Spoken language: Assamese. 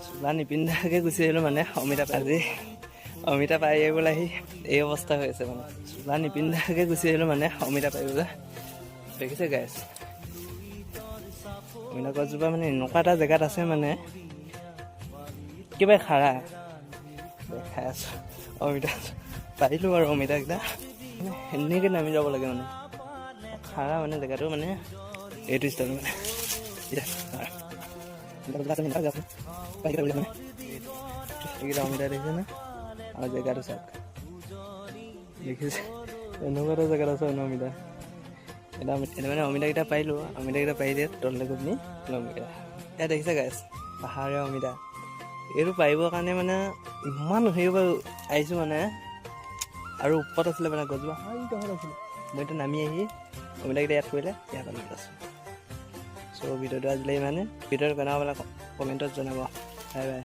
চোলা নিপিন্ধাকৈ গুচি আহিলোঁ মানে অমিতা। আজি অমিতা পাৰি আহিবলৈ আহি এই অৱস্থা হৈ আছে। মানে চোলা নিপিন্ধাকৈ গুচি আহিলোঁ মানে অমিতা পাৰিবলৈ। দেখিছে গাইছ, অমিতা গছজোপা মানে এনেকুৱা এটা জেগাত আছে, মানে কিবা খাৰা দেখাই আছোঁ। অমিতা পাৰিলোঁ আৰু অমিতাকেইটা মানে সেনেকৈ নামি যাব লাগে, মানে খাৰা মানে জেগাটো, মানে এইটো ষ্টাইল মানে। এতিয়া মানে এইকেইটা অমিতা দেখিছেনে? আৰু জেগাটো চাওক, দেখিছে? এনেকুৱা এটা জেগাত আছে মানে অমিতা। এতিয়া মানে অমিতাকেইটা পাৰিলোঁ। অমিতাকেইটা পাৰি দিয়ে তললৈ গৈ পিনি ল'মগৈ। এয়া দেখিছে গাইছ, পাহাৰীয়া অমিতা। এইটো পাৰিবৰ কাৰণে মানে ইমান হেৰি আহিছোঁ মানে। আৰু ওপৰত আছিলে মানে গছজোপা, হাইডোখৰত আছিলে। মই এতিয়া নামি আহি অমিতাকেইটা ইয়াত পৰিলে, ইয়াত পালোঁ আছোঁ। চ' ভিডিঅ'টো আজিলৈ ইমানে। ভিডিঅ'টো কেনেকুৱা পালে কমেণ্টত জনাব। Bye bye.